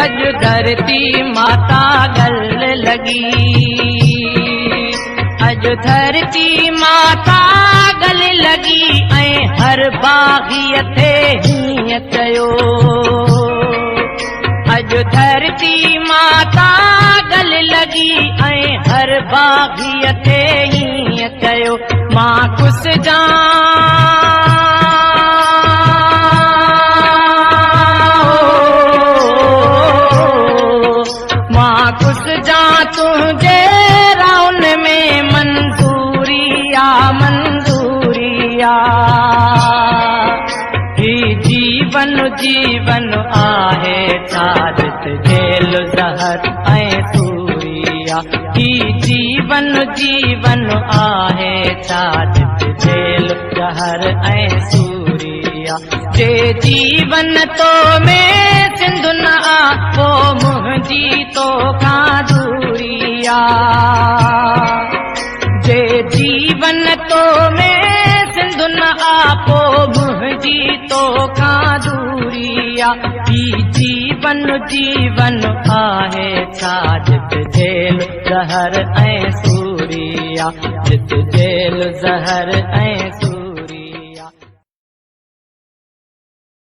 اڄ ڌرتي ماتا ڳل لڳي. اڄ ڌرتي ماتا ڳل لڳي ۽ هر باغيء کي هيئن چيو. اڄ ڌرتي ماتا ڳل لڳي ۽ هر باغيء کي هيئن چيو مان ڪسجان. مان ڪسجان تنهنجي رائن ۾ منظوري آ منظوري آ. هي جيون جيون آهي ڇا جت جيل زهر ۽ سوري آ. هي جيون جيون آهي ڇا جت جيل زهر ۽ سوري آ. جي جيون تو ۾ سنڌ نه آ پو منهنجي توکان دوري آ. جي جيون تو ۾ سنڌ نه آ پو منهنجي توکان دوري آ. هي جيون جيون آهي ڇا جت جيل زهر ۽ سوري آ. جت جيل زهر ۽.